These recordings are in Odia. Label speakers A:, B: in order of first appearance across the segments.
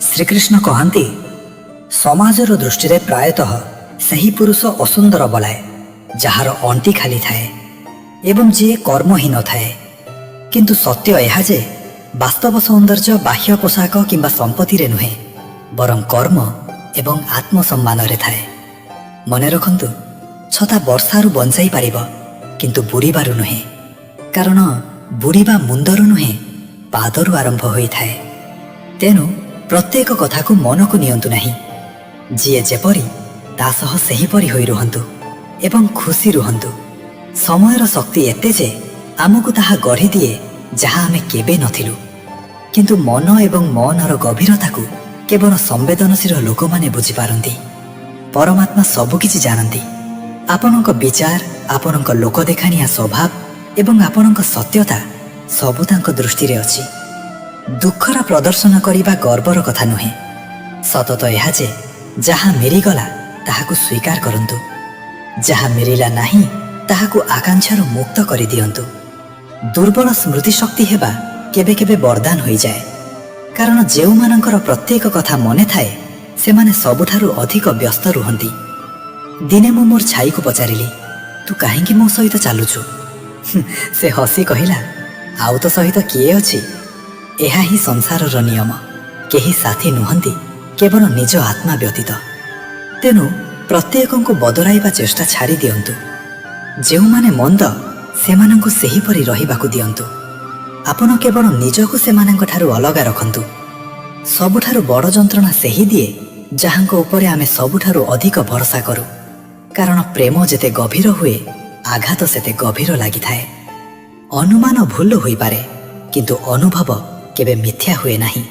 A: ଶ୍ରୀକୃଷ୍ଣ କହନ୍ତି, ସମାଜର ଦୃଷ୍ଟିରେ ପ୍ରାୟତଃ ସେହି ପୁରୁଷ ଅସୁନ୍ଦର ବୋଲାଏ ଯାହାର ଅଣ୍ଟି ଖାଲି ଥାଏ ଏବଂ ଯିଏ କର୍ମହୀନ ଥାଏ। କିନ୍ତୁ ସତ୍ୟ ଏହା ଯେ ବାସ୍ତବ ସୌନ୍ଦର୍ଯ୍ୟ ବାହ୍ୟ ପୋଷାକ କିମ୍ବା ସମ୍ପତ୍ତିରେ ନୁହେଁ, ବରଂ କର୍ମ ଏବଂ ଆତ୍ମସମ୍ମାନରେ ଥାଏ। ମନେ ରଖନ୍ତୁ, ଛତା ବର୍ଷାରୁ ବଞ୍ଚାଇ ପାରିବ, କିନ୍ତୁ ବୁଡ଼ିବାରୁ ନୁହେଁ। କାରଣ ବୁଡ଼ିବା ମୁଣ୍ଡରୁ ନୁହେଁ, ପାଦରୁ ଆରମ୍ଭ ହୋଇଥାଏ। ତେଣୁ ପ୍ରତ୍ୟେକ କଥାକୁ ମନକୁ ନିଅନ୍ତୁ ନାହିଁ। ଯିଏ ଯେପରି, ତା ସହ ସେହିପରି ହୋଇ ରୁହନ୍ତୁ ଏବଂ ଖୁସି ରୁହନ୍ତୁ। ସମୟର ଶକ୍ତି ଏତେ ଯେ ଆମକୁ ତାହା ଗଢ଼ିଦିଏ ଯାହା ଆମେ କେବେ ନଥିଲୁ। କିନ୍ତୁ ମନ ଏବଂ ମନର ଗଭୀରତାକୁ କେବଳ ସମ୍ବେଦନଶୀଳ ଲୋକମାନେ ବୁଝିପାରନ୍ତି। ପରମାତ୍ମା ସବୁକିଛି ଜାଣନ୍ତି। ଆପଣଙ୍କ ବିଚାର, ଆପଣଙ୍କ ଲୋକ ଦେଖାଣିଆ ସ୍ୱଭାବ ଏବଂ ଆପଣଙ୍କ ସତ୍ୟତା ସବୁ ତାଙ୍କ ଦୃଷ୍ଟିରେ ଅଛି। ଦୁଃଖର ପ୍ରଦର୍ଶନ କରିବା ଗର୍ବର କଥା ନୁହେଁ। ସତ ତ ଏହା ଯେ ଯାହା ମିଳିଗଲା ତାହାକୁ ସ୍ୱୀକାର କରନ୍ତୁ, ଯାହା ମିଳିଲା ନାହିଁ ତାହାକୁ ଆକାଂକ୍ଷାରୁ ମୁକ୍ତ କରିଦିଅନ୍ତୁ। ଦୁର୍ବଳ ସ୍ମୃତିଶକ୍ତି ହେବା କେବେ କେବେ ବରଦାନ ହୋଇଯାଏ, କାରଣ ଯେଉଁମାନଙ୍କର ପ୍ରତ୍ୟେକ କଥା ମନେ ଥାଏ, ସେମାନେ ସବୁଠାରୁ ଅଧିକ ବ୍ୟସ୍ତ ରୁହନ୍ତି। ଦିନେ ମୁଁ ମୋର ଛାଇକୁ ପଚାରିଲି, "ତୁ କାହିଁକି ମୋ ସହିତ ଚାଲୁଛୁ?" ସେ ହସି କହିଲା, "ଆଉ ତୋ ସହିତ କିଏ ଅଛି?" ଏହା ହିଁ ସଂସାରର ନିୟମ। କେହି ସାଥୀ ନୁହନ୍ତି, କେବଳ ନିଜ ଆତ୍ମା ବ୍ୟତୀତ। ତେଣୁ ପ୍ରତ୍ୟେକଙ୍କୁ ବଦଳାଇବା ଚେଷ୍ଟା ଛାଡ଼ି ଦିଅନ୍ତୁ। ଯେଉଁମାନେ ମନ୍ଦ, ସେମାନଙ୍କୁ ସେହିପରି ରହିବାକୁ ଦିଅନ୍ତୁ। ଆପଣ କେବଳ ନିଜକୁ ସେମାନଙ୍କଠାରୁ ଅଲଗା ରଖନ୍ତୁ। ସବୁଠାରୁ ବଡ଼ ଯନ୍ତ୍ରଣା ସେହି ଦିଏ ଯାହାଙ୍କ ଉପରେ ଆମେ ସବୁଠାରୁ ଅଧିକ ଭରସା କରୁ, କାରଣ ପ୍ରେମ ଯେତେ ଗଭୀର ହୁଏ, ଆଘାତ ସେତେ ଗଭୀର ଲାଗିଥାଏ। ଅନୁମାନ ଭୁଲ ହୋଇପାରେ, କିନ୍ତୁ ଅନୁଭବ କେବେ ମିଥ୍ୟା ହୁଏ ନାହିଁ।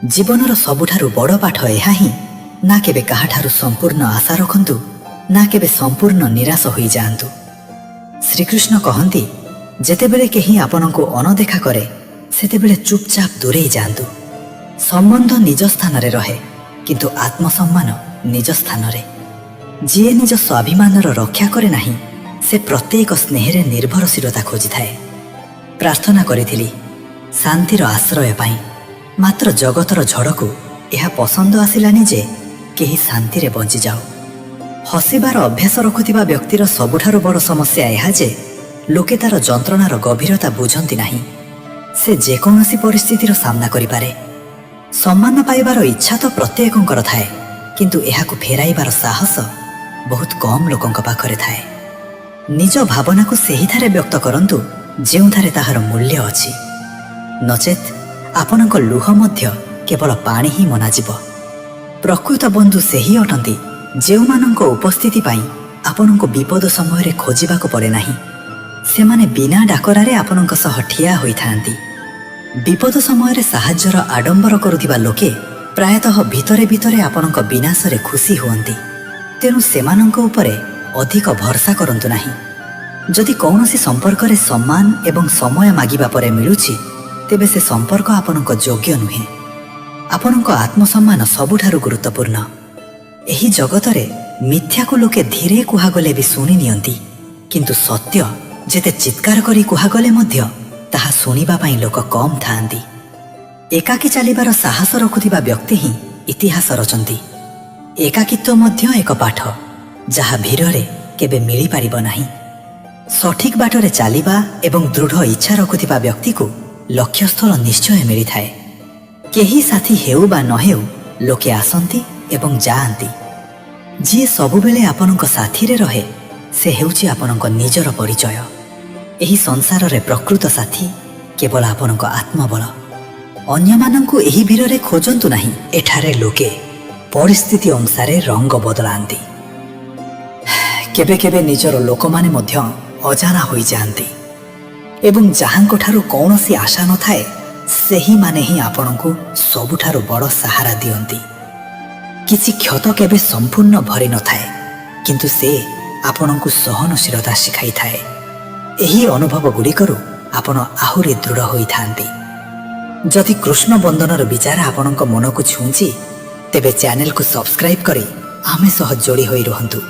A: ଜୀବନର ସବୁଠାରୁ ବଡ଼ ପାଠ ଏହା ହିଁ, ନା କେବେ କାହାଠାରୁ ସମ୍ପୂର୍ଣ୍ଣ ଆଶା ରଖନ୍ତୁ, ନା କେବେ ସମ୍ପୂର୍ଣ୍ଣ ନିରାଶ ହୋଇଯାଆନ୍ତୁ। ଶ୍ରୀକୃଷ୍ଣ କହନ୍ତି, ଯେତେବେଳେ କେହି ଆପଣଙ୍କୁ ଅଣଦେଖା କରେ, ସେତେବେଳେ ଚୁପଚାପ ଦୂରେଇ ଯାଆନ୍ତୁ। ସମ୍ବନ୍ଧ ନିଜ ସ୍ଥାନରେ ରହେ, କିନ୍ତୁ ଆତ୍ମସମ୍ମାନ ନିଜ ସ୍ଥାନରେ। ଯିଏ ନିଜ ସ୍ୱାଭିମାନର ରକ୍ଷା କରେ ନାହିଁ, ସେ ପ୍ରତ୍ୟେକ ସ୍ନେହରେ ନିର୍ଭରଶୀଳତା ଖୋଜିଥାଏ। ପ୍ରାର୍ଥନା କରିଥିଲି ଶାନ୍ତିର ଆଶ୍ରୟ ପାଇଁ, ମାତ୍ର ଜଗତର ଝଡ଼କୁ ଏହା ପସନ୍ଦ ଆସିଲାନି ଯେ କେହି ଶାନ୍ତିରେ ବଞ୍ଚିଯାଉ। ହସିବାର ଅଭ୍ୟାସ ରଖୁଥିବା ବ୍ୟକ୍ତିର ସବୁଠାରୁ ବଡ଼ ସମସ୍ୟା ଏହା ଯେ ଲୋକେ ତାର ଯନ୍ତ୍ରଣାର ଗଭୀରତା ବୁଝନ୍ତି ନାହିଁ। ସେ ଯେକୌଣସି ପରିସ୍ଥିତିର ସାମ୍ନା କରିପାରେ। ସମ୍ମାନ ପାଇବାର ଇଚ୍ଛା ତ ପ୍ରତ୍ୟେକଙ୍କର ଥାଏ, କିନ୍ତୁ ଏହାକୁ ଫେରାଇବାର ସାହସ ବହୁତ କମ୍ ଲୋକଙ୍କ ପାଖରେ ଥାଏ। ନିଜ ଭାବନାକୁ ସେହିଠାରେ ବ୍ୟକ୍ତ କରନ୍ତୁ ଯେଉଁଠାରେ ତାହାର ମୂଲ୍ୟ ଅଛି, ନଚେତ୍ ଆପଣଙ୍କ ଲୁହ ମଧ୍ୟ କେବଳ ପାଣି ହିଁ ମନାଯିବ। ପ୍ରକୃତ ବନ୍ଧୁ ସେହି ଅଟନ୍ତି ଯେଉଁମାନଙ୍କ ଉପସ୍ଥିତି ପାଇଁ ଆପଣଙ୍କୁ ବିପଦ ସମୟରେ ଖୋଜିବାକୁ ପଡ଼େ ନାହିଁ। ସେମାନେ ବିନା ଡାକରାରେ ଆପଣଙ୍କ ସହ ଠିଆ ହୋଇଥାନ୍ତି। ବିପଦ ସମୟରେ ସାହାଯ୍ୟର ଆଡମ୍ବର କରୁଥିବା ଲୋକେ ପ୍ରାୟତଃ ଭିତରେ ଭିତରେ ଆପଣଙ୍କ ବିନାଶରେ ଖୁସି ହୁଅନ୍ତି। ତେଣୁ ସେମାନଙ୍କ ଉପରେ ଅଧିକ ଭରସା କରନ୍ତୁ ନାହିଁ। ଯଦି କୌଣସି ସମ୍ପର୍କରେ ସମ୍ମାନ ଏବଂ ସମୟ ମାଗିବା ପରେ ମିଳୁଛି, ତେବେ ସେ ସମ୍ପର୍କ ଆପଣଙ୍କ ଯୋଗ୍ୟ ନୁହେଁ। ଆପଣଙ୍କ ଆତ୍ମସମ୍ମାନ ସବୁଠାରୁ ଗୁରୁତ୍ୱପୂର୍ଣ୍ଣ। ଏହି ଜଗତରେ ମିଥ୍ୟାକୁ ଲୋକେ ଧୀରେ କୁହାଗଲେ ବି ଶୁଣି ନିଅନ୍ତି, କିନ୍ତୁ ସତ୍ୟ ଯେତେ ଚିତ୍କାର କରି କୁହାଗଲେ ମଧ୍ୟ ତାହା ଶୁଣିବା ପାଇଁ ଲୋକ କମ୍ ଥାଆନ୍ତି। ଏକାକୀ ଚାଲିବାର ସାହସ ରଖୁଥିବା ବ୍ୟକ୍ତି ହିଁ ଇତିହାସ ରଚନ୍ତି। ଏକାକିତ୍ୱ ମଧ୍ୟ ଏକ ପାଠ, ଯାହା ଭିଡ଼ରେ କେବେ ମିଳିପାରିବ ନାହିଁ। ସଠିକ୍ ବାଟରେ ଚାଲିବା ଏବଂ ଦୃଢ଼ ଇଚ୍ଛା ରଖୁଥିବା ବ୍ୟକ୍ତିକୁ ଲକ୍ଷ୍ୟସ୍ଥଳ ନିଶ୍ଚୟ ମିଳିଥାଏ। କେହି ସାଥୀ ହେଉ ବା ନ ହେଉ, ଲୋକେ ଆସନ୍ତି ଏବଂ ଯାଆନ୍ତି। ଯିଏ ସବୁବେଳେ ଆପଣଙ୍କ ସାଥିରେ ରହେ, ସେ ହେଉଛି ଆପଣଙ୍କ ନିଜର ପରିଚୟ। ଏହି ସଂସାରରେ ପ୍ରକୃତ ସାଥୀ କେବଳ ଆପଣଙ୍କ ଆତ୍ମବଳ। ଅନ୍ୟମାନଙ୍କୁ ଏହି ଭିଡ଼ରେ ଖୋଜନ୍ତୁ ନାହିଁ। ଏଠାରେ ଲୋକେ ପରିସ୍ଥିତି ଅନୁସାରେ ରଙ୍ଗ ବଦଳାନ୍ତି। କେବେ କେବେ ନିଜର ଲୋକମାନେ ମଧ୍ୟ ଅଜାଣା ହୋଇଯାଆନ୍ତି ଏବଂ ଯାହାଙ୍କଠାରୁ କୌଣସି ଆଶା ନଥାଏ, ସେହିମାନେ ହିଁ ଆପଣଙ୍କୁ ସବୁଠାରୁ ବଡ଼ ସାହାରା ଦିଅନ୍ତି। କିଛି କ୍ଷତ କେବେ ସମ୍ପୂର୍ଣ୍ଣ ଭରି ନଥାଏ, କିନ୍ତୁ ସେ ଆପଣଙ୍କୁ ସହନଶୀଳତା ଶିଖାଇଥାଏ। ଏହି ଅନୁଭବ ଗୁଡ଼ିକରୁ ଆପଣ ଆହୁରି ଦୃଢ଼ ହୋଇଥାନ୍ତି। ଯଦି କୃଷ୍ଣ ବନ୍ଦନର ବିଚାର ଆପଣଙ୍କ ମନକୁ ଛୁଉଁଛି, ତେବେ ଚ୍ୟାନେଲକୁ ସବସ୍କ୍ରାଇବ୍ କରି ଆମ ସହ ଯୋଡ଼ି ହୋଇ ରୁହନ୍ତୁ।